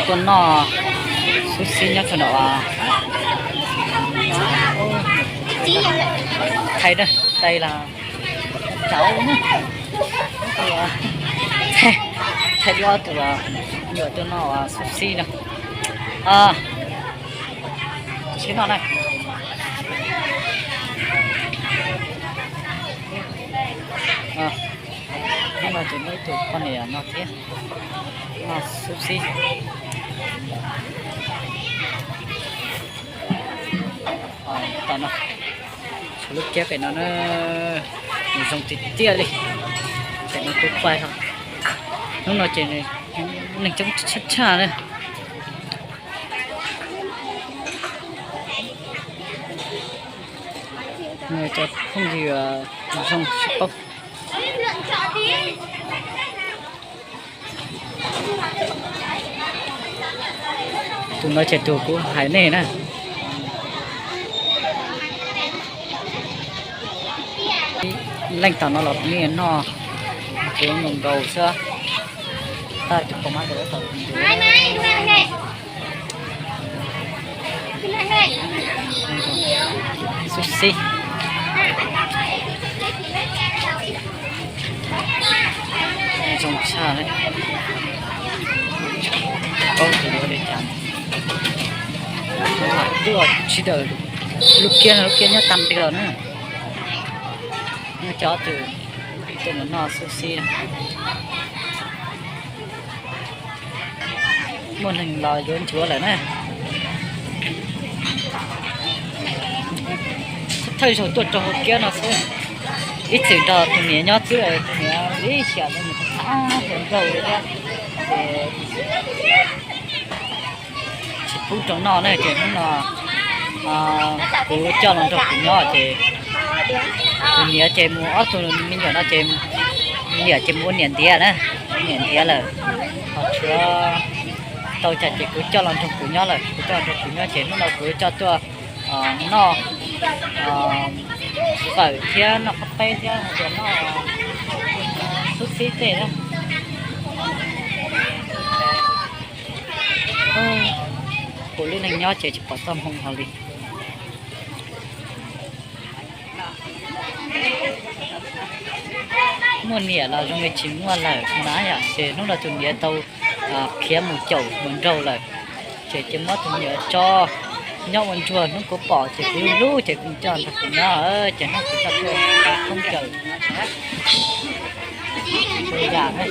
Tuaj noj xub xib nyob rau nram, thaij, thaij los cauv, thaij ob tug nyuam tuaj noj xub xib no. Sib noj na. Hnub no ces muaj ib tug poj niam no thiab, noj xub xib. Tom no, tshuav lub kiab pem no na, nws zoo tiag tiag li. Pem no kuv pais, hnub no ces neeg coob tshaj tshaj na. Cov phooj ywg zoo sib paub. Tus no ces tus kuv hais nej na. Leej tom no los kuv yeej noj, kuv nkaus nkaus xwb. Tab tus pom mas xub xib. Zoo tshaj, paub tus yuav li cas. Tuaj sawv daws, lub kiab no lub kiab nyob tag nrho na. Nyob cov twg tuaj mus noj xub xib. Muaj neeg los yuav ncuav lawm na. Thawj zaug tuaj rau hauv kiab no xwb, ib txwm nrog tus niam nyob xwb, tus niam ib xyam no nws thab hluas nraug li thiab, ces tsis pub rau noj na, ces hnub no kuv coj los nrog kuv nyob ces tus niam ces mus, ob tug me nyuam no ces niam ces mus ua niam ntiav na, ua niam ntiav lawm, ho tshuav tau cas ces kuv coj los nrog kuv nyob lawm, kuv coj los nrog kuv nyob ces hnub no kuv coj tuaj noj fawm thiab noj qhob peb thiab hais tias noj xub xib tej na. Kuv lub neej nyob ces tsis pom txoj hmoo hlo li. Muaj niam los zoo li tsis muaj lawm na yom, ces hnub no tus niam tau khiav mus caum hluas nraug lawm, ces cia muab tus me nyuam tso nyob ua ntsuag. Hnub kuv pom ces kuv hlub ces kuv coj nrog kuv nyob, ces hnub kuv coj tuaj pab koob caws. Tus yam ne,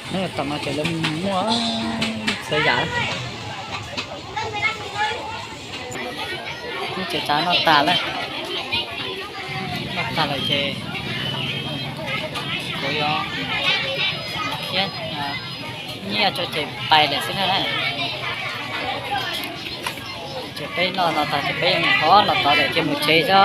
hnub tom no ces lawv muaj txhua yam. Hnub ces tsav noj tas lawm, noj tas lawm ces kuv yuav khiav nyiaj tso ces pais lawm xwb na. Ces peb noj no tas ces peb yuav mus thov los tod lawm ces mus tsev xwb.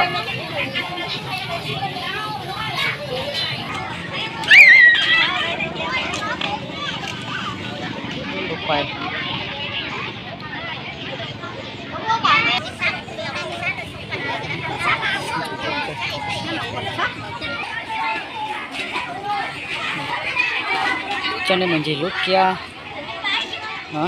Coj nej mus ncig lub kiab no.